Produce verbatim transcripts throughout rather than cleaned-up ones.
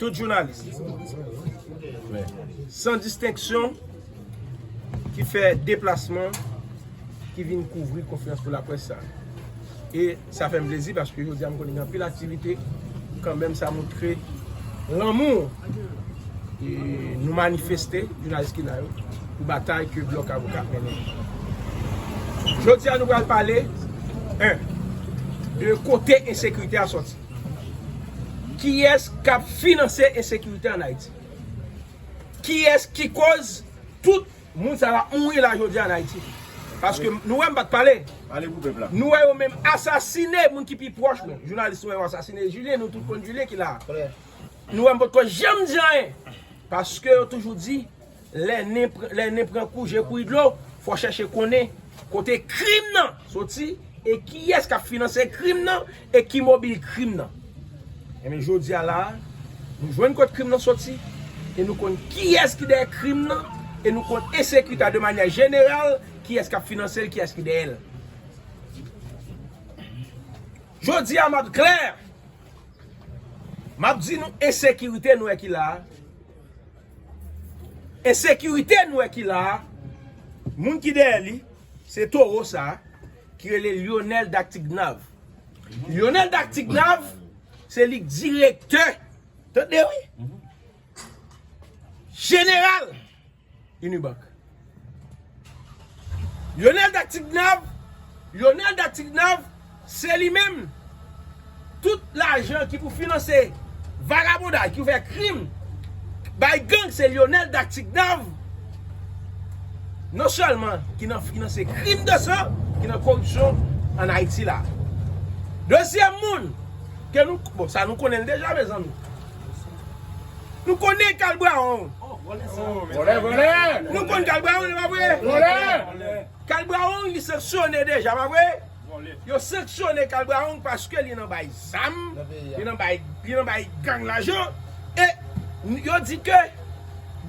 Tout jounalis, san distenksyon, ki fè deplasman, ki vin kouvri konferans pou laprès sa. E sa fè m plezi paske jodi a m konnen gen anpil aktivite, kanmenm sa montre lanmou e nou manifeste, jounalis ki la yo, pou batay ke Blòk Avoka ap mennen. Jodi a nou pral pale, en, de kote ensekirite a sòti. Kiyès k ap finanse ensekirite ann Ayiti? Kiyès ki koz tout moun sa yo ap mouri la jodi a ann Ayiti? Paske nou wè m pa t pale. Pale pou pèp la. Nou wè yo menm asasine moun ki pi pwòch mwen. Jounalis nou wè yo asasine Julien, nou tout konn Julien ki la. Nou wè m potko janm di anyen. Paske yo toujou di, lè nen pr- lè nen pran kou, je kouyi dlo, fò chèche konnen kote krim nan soti, e kiyès k ap finanse krim nan, e ki mobil krim nan. Enben, jodi a la, nou jwenn kote krim nan soti, e nou konn kiyès ki dèyè krim nan, e nou konn ensekirite a de manyè jeneral, kiyès k ap finanse l, kiyès ki dèyè l. Jodi a, m ap klè, m ap di nou ensekirite nou wè ki la a. Ensekirite nou wè ki la a, moun ki dèyè li, se towo sa a, ki rele Lyonel Dactignav. Lyonel Dactignav, se li k direktè, tande wi, jeneral Unibank. Lyonel Dactignav, Lyonel Dactignav, se li menm. Tout lajan ki pou finanse vagabondaj, ki pou fè krim, bay gang, se Lyonel Dactignav. Non sèlman ki nan finanse krim de san, ki nan koripsyon ann Ayiti la. Dezyèm moun, ke nou, bon, sa nou konnen l deja, mezanmi. Nou konnen Kal Brawon. Vòlè, vòlè. Nou konn Kal Brawon, se pa vre? Vòlè. Kal Brawon, li sanksyone deja, pa vre? Yo sanksyone Kal Brawon paske li nan bay zam, li nan bay, li nan bay gang lajan. E n- yo di ke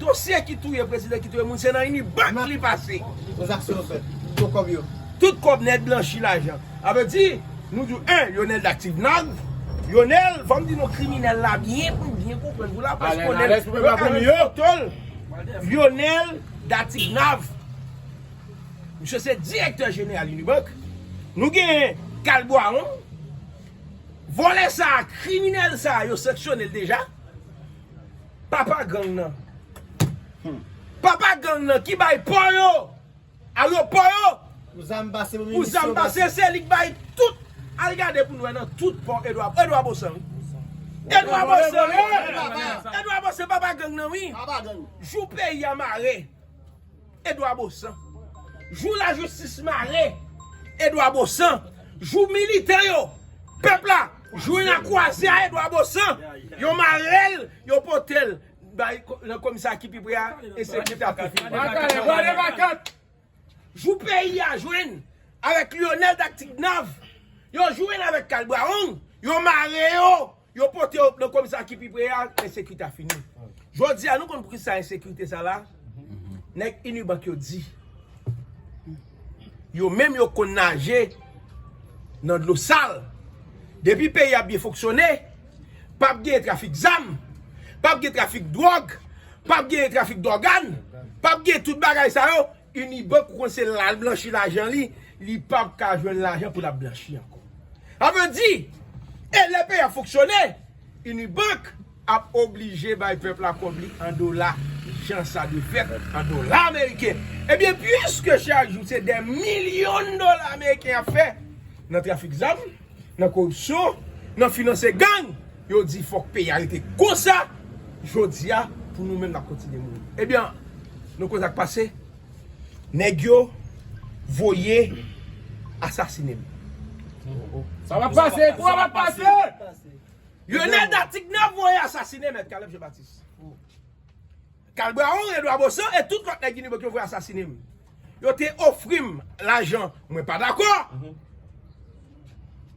dosye ki touye prezidan, ki touye moun, se nan Unibank li pase. Tranzaksyon yo fèt. Tout kòb yo. Tout kòb nèt blanchi lajan. Sa vle di, nou di, en, Lyonel Dactignav, Lyonel, fò m di non kriminèl la byen pou n byen konprann pou la, paske Lyonel, yo ka met foto l. Lyonel Dactignav. Misye se direktè jeneral Unibank. Nou genyen Kal Brawon. Vòlè sa a, kriminèl sa a, yo sanksyone l deja. Papa gang nan. Papa gang nan ki bay pò yo, ayewopò yo. Pou zam pase, pou zam pase, se li k bay tout. Al gade pou n wè nan tout pò Edwa, Edwa Bosan, wi. Edwa Bosan, wi. Edwa Bosan, papa gang nan, wi. Jou peyi a mare, Edwa Bosan. Jou lajistis mare, Edwa Bosan. Jou militan yo, pèp la, jwenn a kwaze a Edwa Bosan. Yo mare l, yo pote l bay ko- nan komisarya ki pi pre a, ensekirite a pi fini. Jou peyi a jwenn avèk Lyonel Dactignav, yo jwenn avèk Kal Brawon, yo mare yo, yo pote yo nan komisarya ki pi pre a, ensekirite a fini. Jodi a, nou konn poukisa ensekirite sa la? Nèg Unibank yo di, yo menm yo konn naje nan dlo sal. Depi peyi a byen fonksyone, p ap gen trafik zam, p ap gen trafik dwòg, p ap gen trafik dògàn, p ap gen tout bagay sa yo. Unibank, ou konn se la l blanchi lajan li, li p ap ka jwenn lajan pou l ap blanchi ankò. Sa vle di, e lè peyi a fonksyone, Unibank ap oblije bay pèp la kòb li an dola, jan sa dwe fèt, an dola ameriken. Ebyen, piske chak jou se dè milyon dola ameriken y ap fè nan trafik zam, nan koripsyon, nan finanse gang, yo di fòk peyi a rete konsa, jodi a, pou nou menm n ap kontinye mouri. Ebyen, nou konn sa k pase? Nèg yo voye asasine m. Sa va pase, kou a va pase. Lyonel Dactignav voye asasine mèt Caleb Jean Baptiste. Kal Brawon, Edwa Bosan e tout lòt nèg Unibank yo voye asasine m. Yo te ofri m lajan, mwen pa dakò.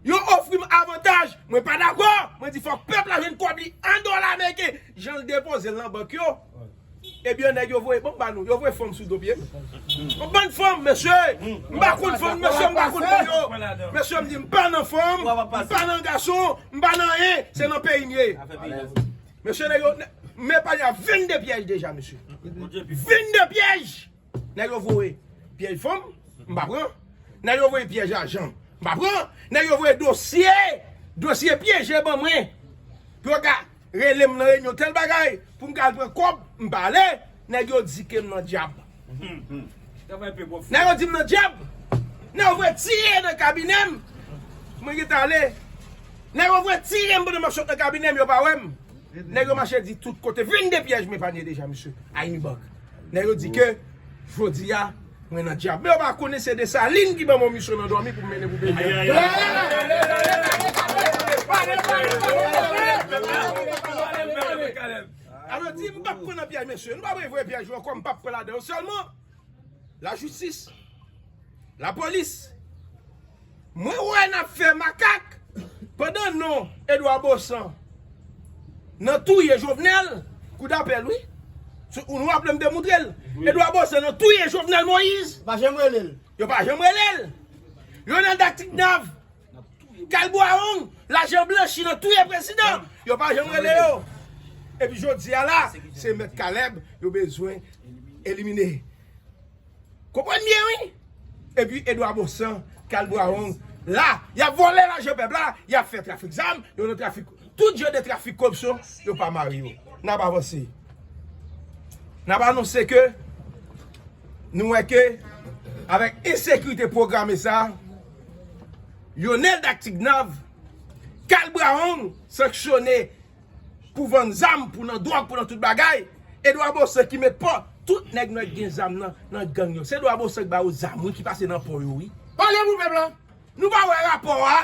Yo ofri m avantaj, mwen pa dakò. Mwen di fòk pèp la jwenn kòb li an dola ameriken, jan l depoze l nan bank yo. Ebyen, nèg yo voye, bon, m ba nou, yo voye fanm sou do pye m. Yon bann fanm, mesye. M pa konn fanm, mesye, m pa konn fanm yo. Mesye, m di, m pa nan fanm, m pa nan gason, m pa nan anyen, se nan peyi m ye. Mesye, nèg yo, m epanye a vennde pyèj deja, mesye. Vennde pyèj! Nèg yo voye pyèj fanm, m pa pran. Nèg yo voye pyèj ajan, m pa pran. Nèg yo voye dosye, dosye pyeje ban mwen. Pou yo ka rele m nan reyinyon tèl bagay, pou m ka al pran kòb, m pa ale. Nèg yo di ke m nan dyab. Nèg yo di m nan dyab. Nèg yo voye tire nan kabinè m. Mwen gentan ale. Nèg yo voye tire m pandan m ap sot nan kabinè m, yo pa wè m. Nèg yo mache di tout kote. Vennde pyèj m epanye deja, mesye. A Unibank. Nèg yo di ke jodi a, mwen nan dyab. Men yo pa konnen se Desalin ki ban mwen misyon nan dòmi pou m mennen pou peyi a. Alò di, m p ap pran nan pyèj, mesye. Nou pa voye pyèj yo ankò, m p ap pran ladan yo. Sèlman, lajistis, lapolis, mwen wè n ap fè makak pandan non Edouard Baussan nan touye Jovenel, kou dapèl, wi. Sou, nou raple m te moutre l. Edouard Baussan nan touye Jovenel Moïse. Pa janm rele l. Yo pa janm rele l. Lionel Dactignav, Kalbwawong, lajan blanchi nan touye prezidan. Yo pa janm rele yo. Epi jodi a la, se Mèt Caleb yo bezwen elimine. Konprann byen, wi. Epi Edouard Baussan, Kalbwawong, la, y ap vòlè lajan pèp la, y ap fè trafik zam, yo nan trafik, tout jan de trafik koripsyon, yo pa mare yo. N ap avanse. N ap anonse ke nou wè ke avèk ensekirite pwograme sa, Lionel Dactignav, Kalbwawong sanksyone pou vann zam, pou nan dwòg, pou nan tout bagay. Edouard Baussan ki met pa tout nèg nou ki gen zam nan, nan gang yo. Se Edouard Baussan ki ba yo zam, wi, ki pase nan pò yo, wi. Pale pou pèp la. Nou pa wè rapò a?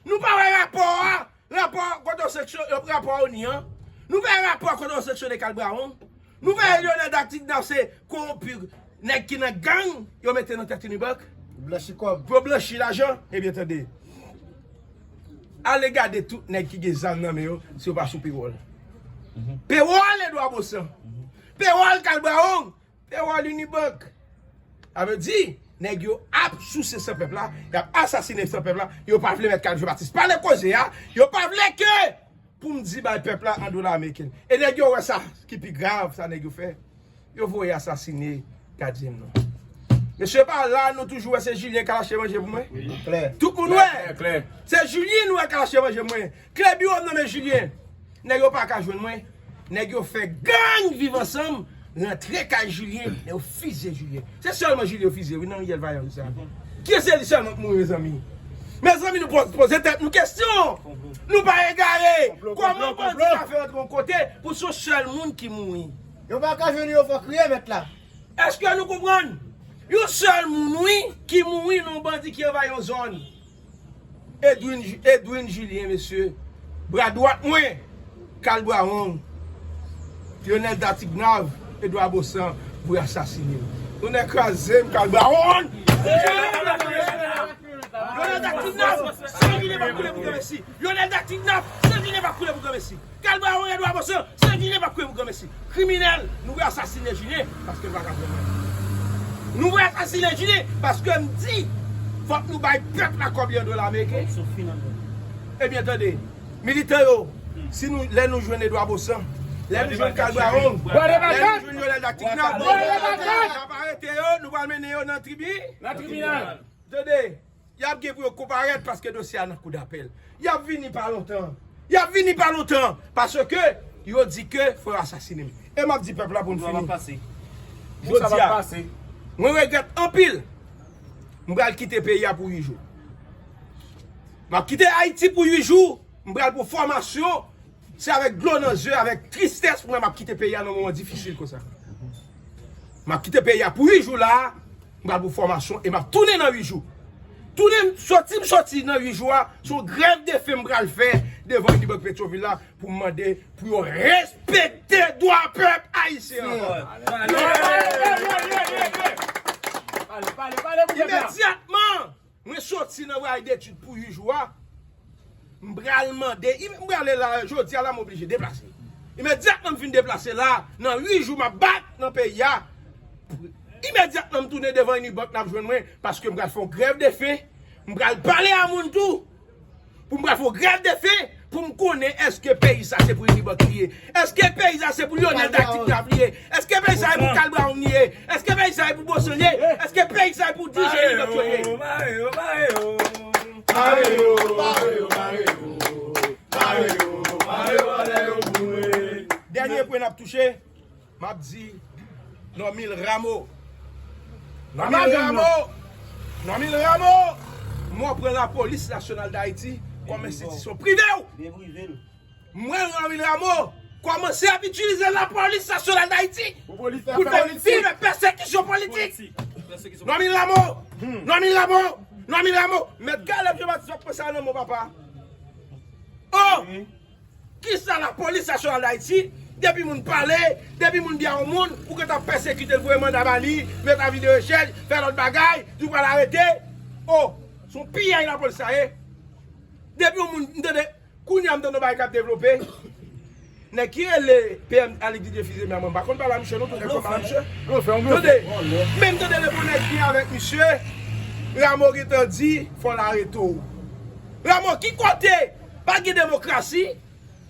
Nou pa wè rapò a? Rapò kote seksyon, rapò ONI an? Nou pa wè rapò kote yo seksyone Kalbwawong? Nou wè Lionel Dactignav se kowonpi, nèg ki nan gang, yo mete nan tèt Unibank. Blanchi kòb. Pou yo blanchi lajan. Ebyen, tande. Ale gade tout nèg ki gen zam nan men yo, si yo pa sou pewòl. Pewòl Edouard Baussan. Pewòl Kalbwawong. Pewòl Unibank. Sa vle di, nèg yo ap souse san pèp la, y ap asasine san pèp la, yo pa vle Mèt Caleb Jean Baptiste pale koze a, yo pa vle ke pou m di bay pèp la an dola ameriken. E nèg yo wè sa ki pi grav, sa nèg yo fè. Yo voye asasine gadyen m nan. Mesye pa la, nou toujou wè se Julien k al achte manje pou mwen. Klè. Tout moun wè. Klè, klè. Se Julien nou wè k al achte manje pou mwen. Kle biwo m nan men Julien. Nèg yo pa ka jwenn mwen. Nèg yo fè gang Viv Ansanm rantre kay Julien, nèg yo fizye Julien. Se sèlman Julien yo fizye, wi, nan riyèl Vayan sa. Kiyès se li sèlman k mouri, mezanmi? Mezanmi, nou poz-, poze tèt nou kesyon. Nou pa egare. Kòman bandi ka fè rantre yon kote pou se yon sèl moun ki mouri? Yo pa ka jwenn yo, fò kriye mèt la. Èske nou konprann? Yon sèl moun, wi, ki mouri nan yon bandi ki anvayi yon zòn. Edwin, Edwin Julien, mesye. Bra dwat mwen, Kalbwawong, Lionel Dactignav, Edouard Baussan, voye asasine l. Tonnè kraze m, Kalbwawong! Lionel Dactignav, san Julien pa koule pou Granmesi. Lionel Dactignav, san Julien pa koule pou Granmesi. Kalbwawong, Edouard Baussan, san Julien pa koule pou Granmesi. Kriminèl, nou vle asasine Julien paske nou pa ka pran mwen. Nou vle asasine Julien paske m di fòk nou bay pèp la kòb li an dola ameriken. Ebyen, tande, militan yo, si nou, lè nou jwenn Edouard Baussan, lè nou jwenn Kalbwawong, lè nou jwenn Lionel Dactignav, n ap arete yo, nou pral mennen yo nan tribi-, nan tribinal. Tande, y ap gen pou yo konparèt paske dosye a nan kou dapèl. Y ap vini pa lontan. Y ap vini pa lontan paske yo di ke fò yo asasine m. E m ap di pèp la pou n fini. Jodi a, mwen regrèt anpil. M pral kite peyi a pou uit jou. M ap kite Ayiti pou uit jou. M pral pou fòmasyon. Se avèk dlo nan zye, avèk tristès, mwen m ap kite peyi a nan moman difisil konsa. M ap kite peyi a pou uit jou la, m pral pou fòmasyon e m ap tounen nan uit jou. Tounen, soti m soti nan uit jou a, se yon grèv de fen m pral fè devan Unibank Petyonvil la pou m mande pou yo respekte dwa pèp ayisyen an. Imedyatman, mwen soti nan vwayaj detid pou uit jou a, m pral mande, im-, m prale la, jodi a la, m oblije deplase. Imedyatman m fin deplase la, nan uit jou m ap bat nan peyi a, imedyatman m tounen devan Unibank, n ap jwenn mwen, paske m pral fè yon grèv de fen, m pral pale a moun tou, pou m pral fè yon grèv de fen, Pou m konnen èske peyi sa se pou Unibank li ye? Èske peyi sa se pou Lyonel Tactic Nav li ye? Èske peyi sa se pou Carl Brown li ye? Èske peyi sa se pou Beauchamp li ye? Èske peyi sa se pou D J Innox yo ye? Mare yo, mare yo. Mare yo, mare yo, mare yo. Mare yo, mare yo, mare yo, lè yo boule. Dènye pwen n ap touche. M ap di Normil Rameau. Normil Rameau. Normil Rameau. Mwen pran Lapolis Nasyonal d Ayiti kòm enstitisyon prive w. Mwen, Normil Rameau, kòmanse ap itilize Lapolis Nasyonal d Ayiti pou l fè vin pèsekisyon politik. Normil Rameau. Normil Rameau. Normil Rameau. Mèt Caleb Jean Baptiste ap pran sa nan men w, papa. Oh! Kisa Lapolis Nasyonal d Ayiti, depi moun pale, depi moun byen yon moun, ou gentan pèsekite l, voye manda ba li, met avi de rechèch, fè lòt bagay, di w pral arete? Oh, se yon piyay lapolis sa ye. Depi yon moun, m tande, kounye a m tande yon bagay k ap devlope. Nèg ki rele P M Alix Didier Fils-Aimé a, mwen m pa konn pale a misye non, tout nèg konn pale a misye. Tande, men m tande depi yon nèg ki avèk misye, Rameau gentan di, fò l arete w. Rameau, ki kote? Pa gen demokrasi.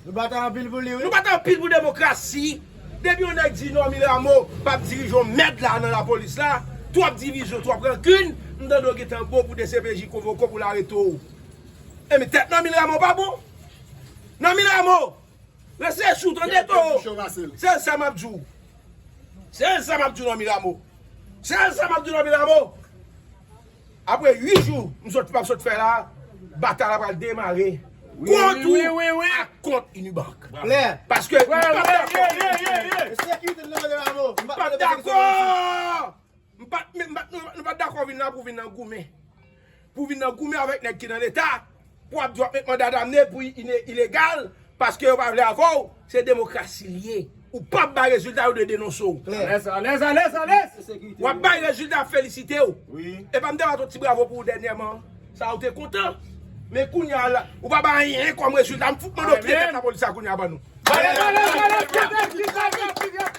Nou batay anpil pou li, wi. Nou batay anpil pou demokrasi. Depi yon nèg di Normil Rameau p ap dirije yon mèd la nan lapolis la, twòp divizyon, twòp rankin, m tande w gentan bon pou D C P J konvoke w pou l arete w. Enben, tèt Normil Rameau pa bon. Normil Rameau, rete sou, tande, Toro. Sèl sa m ap di w. Sèl sa m ap di w, Normil Rameau. Sèl sa m ap di w, Normil Rameau. Apre uit jou, m sot, m ap sot fè la, batay la pral demare kont ou ak kont Unibank. Klè. Paske m p ap dakò. Sekirite nan mande Rameau. M p ap dakò. M pa, m pa, nou, nou pa dakò vin la pou vin nan goumen. Pou vin nan goumen avèk nèg ki nan Leta, pou ap di w ap met manda damne pou ine-, ilegal, paske yo pa vle avè w, se demokrasi l ye. Ou p ap bay rezilta, yo dwe denonse w. Klè. Alèz, alèz, alèz, alèz. W ap bay rezilta, ap felisite w. Wi. Epa m te bat yon ti bravo pou ou dènyèman. Sa ou te kontan. Men kounye a la, ou pa bay anyen kòm rezilta. M fout mande w kite tèt lapolis sa kounye a ban nou. Alèz, alèz, alèz, alèz.